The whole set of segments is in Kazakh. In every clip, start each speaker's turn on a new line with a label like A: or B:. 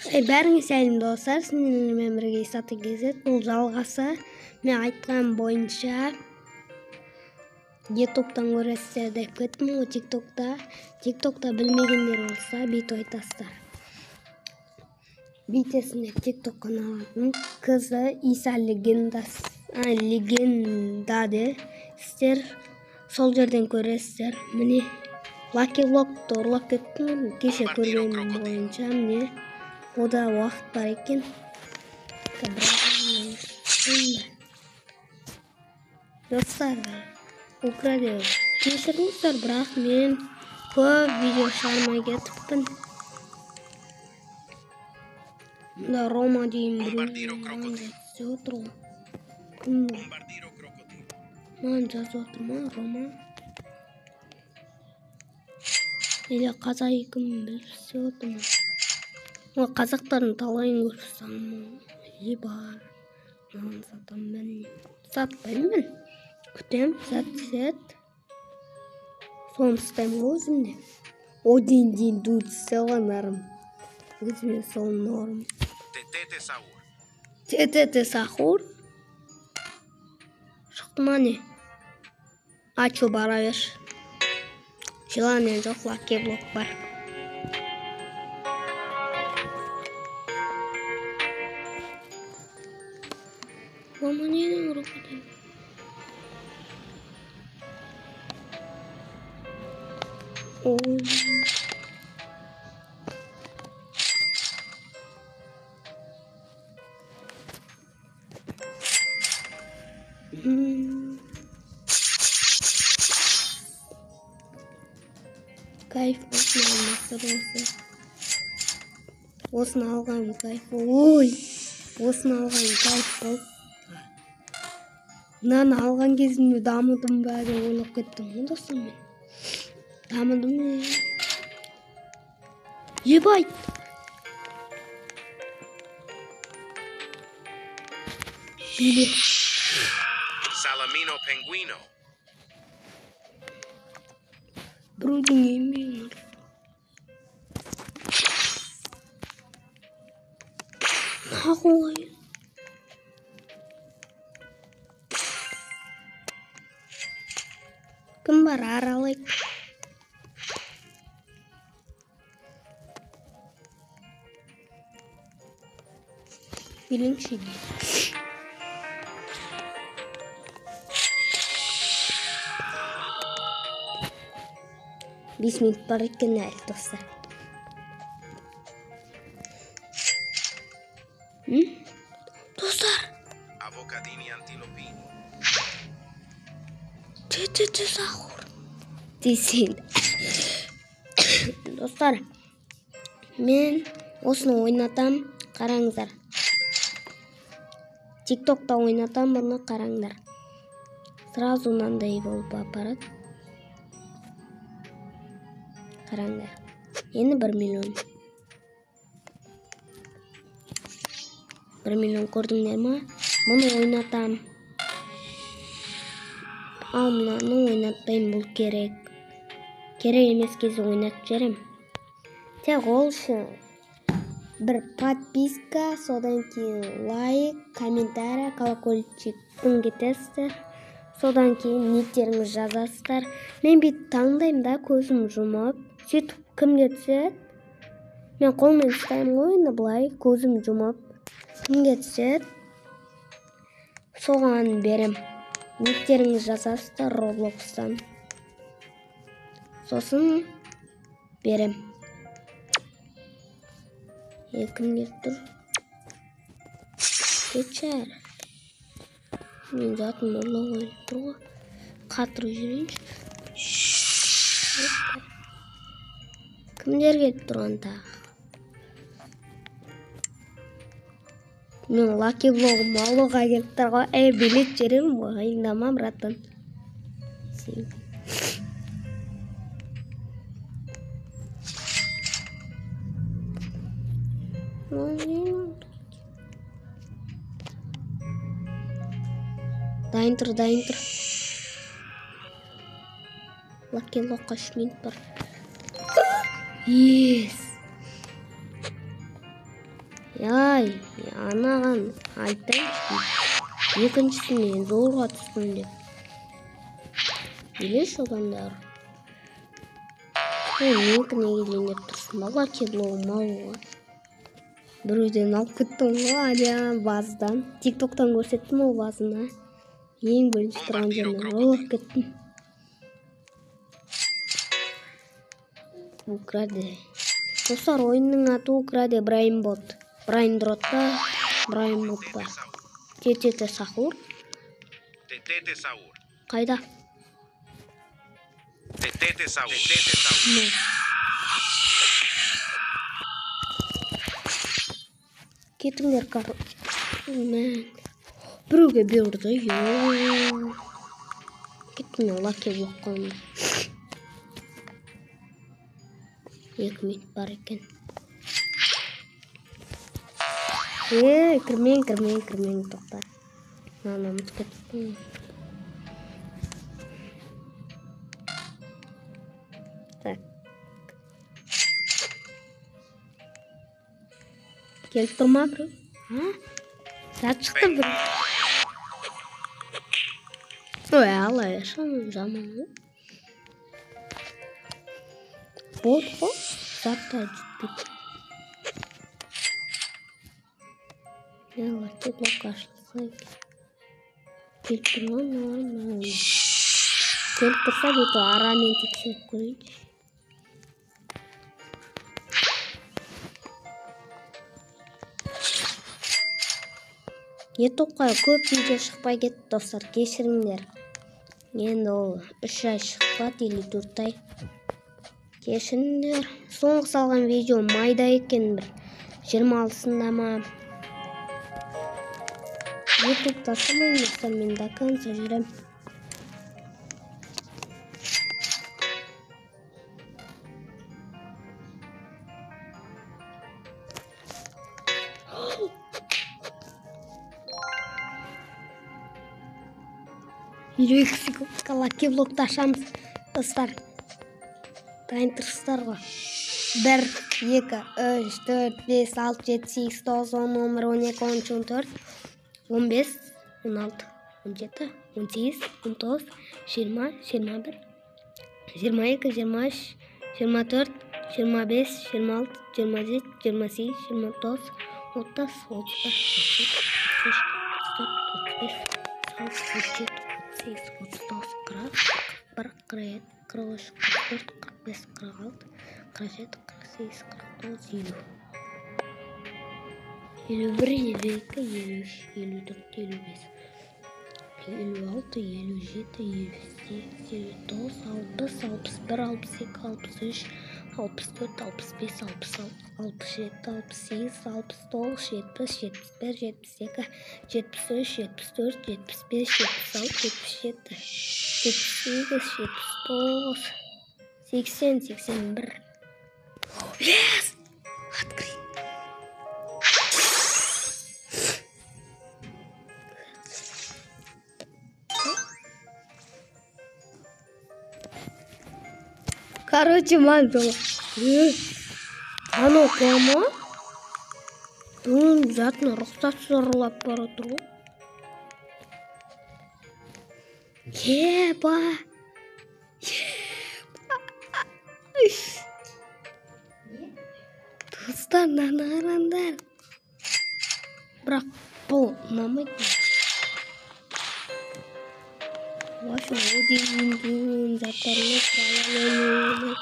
A: Бәріңе сәлем достар, сіздермен бірге Исаты Кезет. Бұл жалғасы. Мен айтқан бойынша YouTube'тан көресіздер деп кеттім ғой, TikTok'та. TikTok'та білмегендер болса, бүйтіп айтасыздар. Бүйтесіңдер, TikTok каналының қызы Иса легендасы, легенда де. Сіздер сол жерден көресіздер. Міне Lucky Block'ты ұрлап кеттім. Кеше көргенім бойынша міне ода уақыт бар екен. Достар, украде. Кешіріңіздер, бірақ мен көп видео шығармай кетіппін. Мында Рома деген біреу жазып отыр ғой. Кім бұл? Маған жазып отыр ма Рома? Или қазақ екенін біліп істеп отыр ма? Ол қазақтардың талайын көріп тастағанмын. Бар. Маған сатамын мен. Сатпаймын мен. Күтем, сат түседі. Соны ұстаймын ғой өзімде. Один день дуд істеуге норм. Өзіме сол норм. Тетете сахур. Шықты ма не? А чё, бара берші. Желание жоқ, лаки блок бар. Мама ненің крокодил? Ой. Кайф осы. Осыны алған кайф. Ой, осыны алған кайф болды. Мынаны алған кезімде дамыдым ба деп ойлап кеттім ғой достар мен. Дамыдым ба? Ебать! Билет.
B: Salamino Penguino.
A: Біреудің еңбегін нахуй. Кім бар аралайық. Биліңші. 5 минут бар екен әлі достар. Достар.
B: Avocadini antilopini.
A: Тетете сахур. Десең. Достар, мен осыны ойнатам, қараңыздар. TikTok'та ойнатам, бұны қараңдар. Сразу мынандай болып апарады. Қараңдар. Енді 1 миллион. 1 миллион көрдіңдер ма? Мұны ойнатам. Ал мынаны ойнатпаймын, бұл керек. Керек емес кезде ойнатып жіберем. Тек ол үшін бір подписка, содан кейін лайк, комментарий, колокольчиктің кетесіздер. Содан кейін никтеріңізді жазасыздар. Мен бүйтіп таңдаймын да, көзім жұмып. Сөйтіп кімге түседі? Мен қолмен ұстаймын ғой енді былай, көзім жұмып. Кімге түседі? Соған берем. Никтеріңізді жазасыздар Roblox'тан. Сосын берем. Кім келіп тұр? Кетші әрі. Мен затым ұрлауға келіп тұр ғой. Қатырып жіберейінші. Кімдер келіп тұрған тағы? Мен лаки блогым алуға келіп тұр ғой. Әй, билет жеремін ғой, айындама, братан. Дайын тұр, дайын тұр. Лаки блокқа 3 минут бар. Yes. Ай, анаған айтайыншы. Екіншісіне зорға түстім деп. Билеші адамдар. Менікі неге жеңдеп тұрсың ба? Лаки блогым алуға. Біреуден алып кеттім ғой, әлия баздан. Тиктоктан көрсеттім ол базына. Ең бірінші тұрған жерінен алып кеттім. Украде. Достар, ойынның аты Украде Брайнбот. Брайндрот па? Брайнбот па? Тетете Сахур.
B: Тетете Саур.
A: Қайда?
B: Тетете Саур. Тетете Саур.
A: Кетіңдер, короче. Біреуге берді. Кеттім, лаки блок қойдым. 2 минут бар екен. Кірмең, кірмең, кірмең, тоқта. Мынаны ұмытып кеттім. Так. Келіп тұр ма біреу? А? Зат шықты біреу. Ой, алай, шамам жаман ғой. Бот қой, зат та жетпейді. Лаки блок ашылса екен. Келіп тұр ма? Нормально. Келіп тұрса, бүйтіп арамен тексеріп көрейінші. Ютубқа көп видео шықпай кетті, достар, кешіріңдер. Енді ол 3 ай шықпады или 4 ай. Кешіріңдер. Соңғы салған видео майда екен бір. 26-сында ма? Ютуб тастамаймын, достар, мен до конца жүрем. Елу екі секундқа лаки блокты ашамыз, достар. Дайын тұрсыздар ғой. 1, 2, 3, 4, 5, 6, 7, 8, 9, 10, 11, 12, 13, 14, 15, 16, 17, 18, 19, 20, 21, 22, 23, 24, 25, 26, 27, 28, 29, 30, 31, 32, 33, 34, 35, 36, 37, 38, 41, 43, 44, 45, 46, 47, 48, 49, 50. 51, 52, 53, 54, 55, 56, 57, 58, 59, 60, 61, 62, 63, 64, 65, 66, 67, 68, 69, 70, 71, 72, 73, 74, 75, 76, 77, 78, 79, 80, 81. Yes! Открыть! Короче, мам, анау қуама? Бұның затын рұқсатсыз ұрлап бара тұр ғой. Еба! Достар, мынаны қараңдар. Бірақ бұл ұнамайды. Вообще, о деген заттар жоқ, балалар.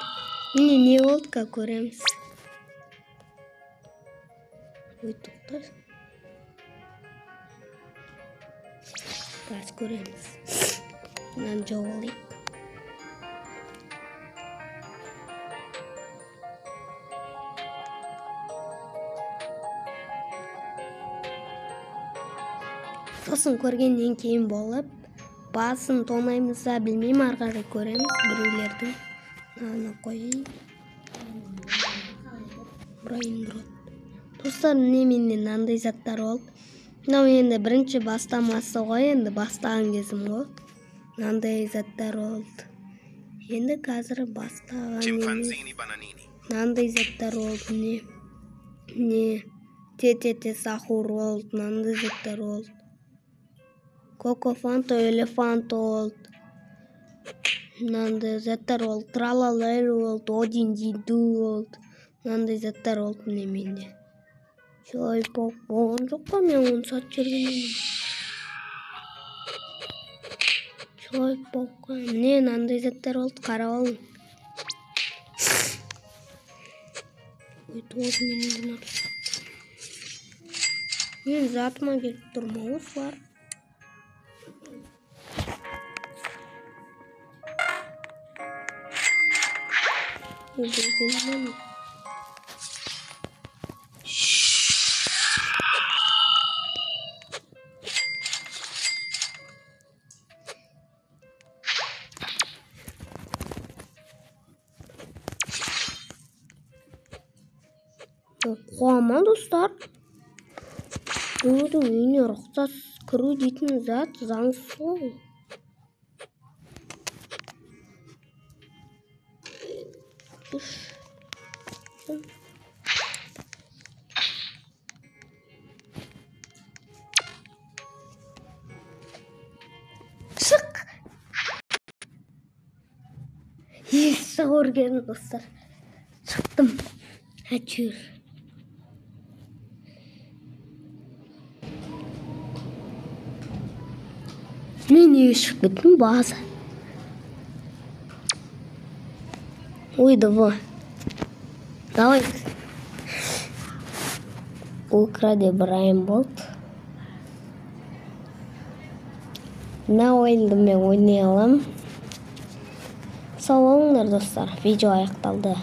A: Міне не болды, как көреміз. Ой, тоқтар. Қазір көреміз. Мынаны жауып алайық. Сосын көргеннен кейін болып, басын тонаймыз да білмеймін, ары қарай көреміз біреулердің. Мынаны қояйын. Брайнрот. Достар, міне менде мынандай заттар болды. Мынау енді бірінші бастамасы ғой, енді бастаған кезім ғой. Мынандай заттар болды. Енді қазір бастаған емес. Мынандай заттар болды. Міне. Міне. ТТТ Сахур болды, мынандай заттар болды. Коко Фанто, Элефанто болды. Мынандай заттар болды. Тралалело болды, Один Диду болды. Мынандай заттар болды міне менде. Человек-паук болған жоқ па, мен оны сатып жіберген едім. Человек-паукқа міне мынандай заттар болды, қарап алың. Ой, тоже менің мен затыма келіп тұр ма осылар? Қуама, достар. Біреудің үйіне рұқсат кіру дейтін зат заңсыз ғой. Шық! Есі көрген, достар. Шықтым. Әйтеуір. Мен неге шығып кеттім база? Ой, давай. Давай. Укради Брайан Болт. Мына ойынды мен ойнай аламын. Сау болыңдар, достар. Видео аяқталды.